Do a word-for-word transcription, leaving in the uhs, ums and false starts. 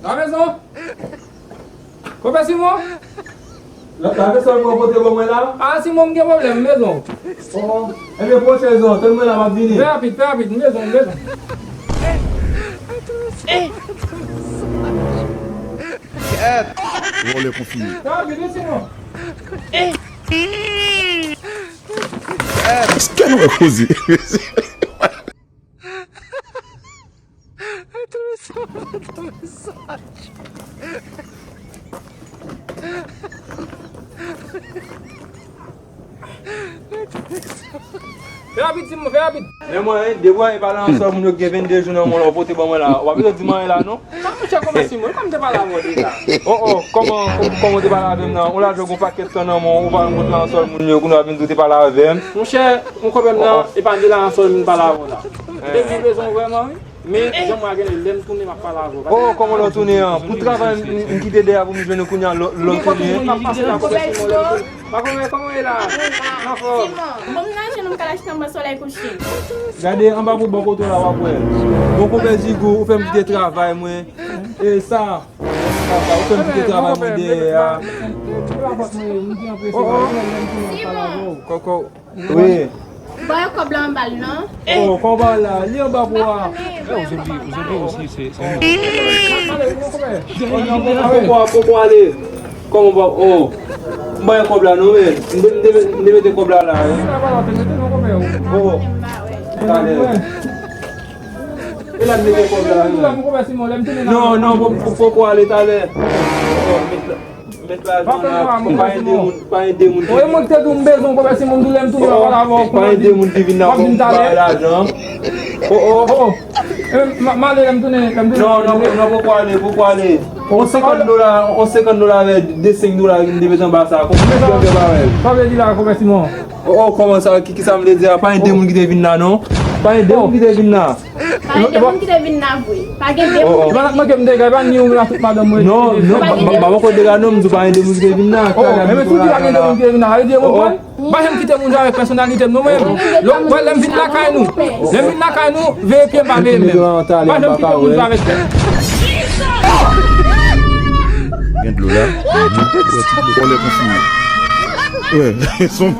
Lamezon! Konpè Simon! La, lamezon, mwen pote ban mwen la? Ah, Simon, m gen pwoblèm, mezon. Oh, oh. Ebyen, pran chèz lan, tann mwen la, m ap vini. Fè rapid, fè rapid, mezon, mezon. Vòlè konfime. Fè rapid, wi, Simon. Èske nou wè koze? Fè rapid, Simon, fè rapid. Men mwen, depi w pale a yon sèl moun yo ki gen vennde jou nan men w la, w pote ban mwen la. W pa bezwen di m anyen la, non? Monchè, kòman Simon? Kòman m te pale avè w deja? Oh, oh, kòman, kòman, kòman w te pale avè m nan? Ou la jwe gon pakèt tan nan men w, ou pa rankontre yon sèl moun yo, kounye a w vin di w te pale avè m. Monchè, yon pwoblèm nan, e pa de la yon sèl moun pale avè w la. Depi m bezwen w vrèman, wi. Men, jan m wè a genlè, lè m tounen, m ap pale avè w. Oh, kòman w tounen an? Pou travay m, m, m kite dèyè pou m jwenn ou kounye a, lè, lè w tounen. Pa konprann, kòman w ye la? Anfòm. Simon, ban m lajan, m ka al achte yon bò solèy kouche. Gade, anba pou bò kote w la, w ap wè. Bon, konpè Jigou, ou fè m kite travay mwen. E sa, sa, sa, ou fè m kite travay mwen dèyè a. Oh, oh. Kòkò. Wi. Ba yo kòb la anba l non. Oh, kòb la, li anba pou a. Eh, ou se bi, ou se bi osi, se, se. Oh, non, poko, poko ale. Kòman ba, oh. M ba yo kòb la non, men. M te, m te, m te mete kòb la la, wi. Oh. Talè. E la m mete kòb la, wi. Non, non, po-, po-, poko ale talè. Oh, met la. Met lajan la, pa ede moun, pa ede moun ki vin. Oye, mwen ki te di w m bezwen w, konpè Simon, m di w lè m tounen, m ap pale avè w. Pa ede moun ki vin nan, pou bay lajan. Oh, oh. M ale, lè m tounen, lè m tounen. Non, non, non, poko ale, poko ale. On senkant dola, on senkant dola avè de senk dola ki m te mete anba sa. Konpè Simon, fè parèy. Sa vle di la, konpè Simon? Oh, oh, kòman sa, ki, ki sa m vle di a? Pa ede moun ki te vin la, non. Pa ede moun ki te vin la. Pa gen de moun ki te vin la vre. Pa gen de moun ki te vin. Epa n ap manke m dega, epa ni ou la tout madanm mwen. Non, non, m pa poko dega non, m di w pa gen de moun ki te vin la. Oh, enben si w di pa gen de moun ki te vin la, sa vle di yo konprann? M pa janm kite moun jwe avèk pèsonalite m non, mwen. Lè, lè m vin lakay nou, lè m vin lakay nou, veye pye m pa veye men. Pa janm kite moun jwe avèk pèsonalite m. Gen dlo la. Vòlè konfime. Wi, son.